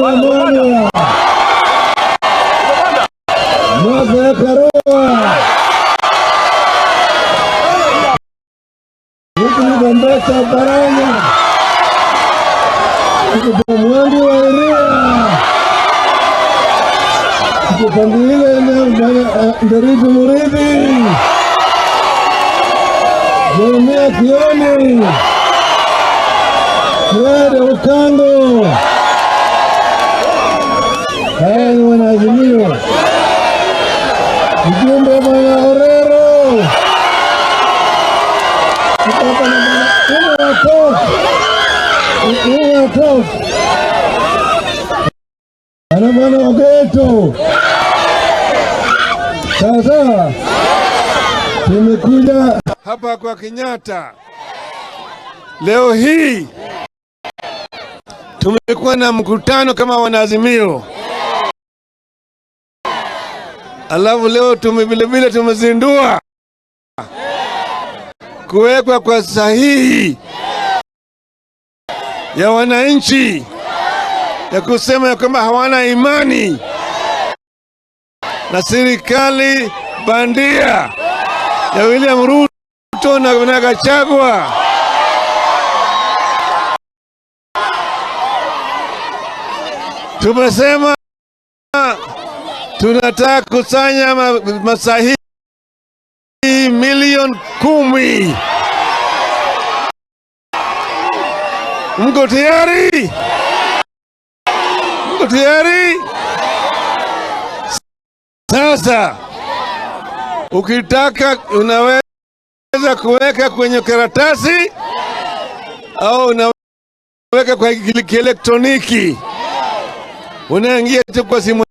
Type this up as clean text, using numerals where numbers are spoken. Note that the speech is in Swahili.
Wamalwa, Martha Karua, Wycliffe Ambetsa Oparanya, tuko Mwangi wa Iria, tuko pande ile na bwana Nderitu Muriithi, Jeremia Kioni, Fred Okango. Haya ni wanaazimio. Mjumbe bwana Orero, tuko hapa na bwana Umar Tok, Umar Tok ana bwana Ogeto. Sasa tumekuja hapa kwa Kenyatta. Leo hii tumekuwa na mkutano kama wanaazimio, alafu leo vile vile tumezindua kuwekwa kwa sahihi ya wananchi ya kusema ya kwamba hawana imani na serikali bandia ya William Ruto na Gachagua. Tumesema tunataka kusanya masahihi milioni 10. Mko tayari? Mko tayari? Sasa ukitaka unaweza kuweka kwenye karatasi au unaweka kwa kielektroniki. Unaingia tu kwa simu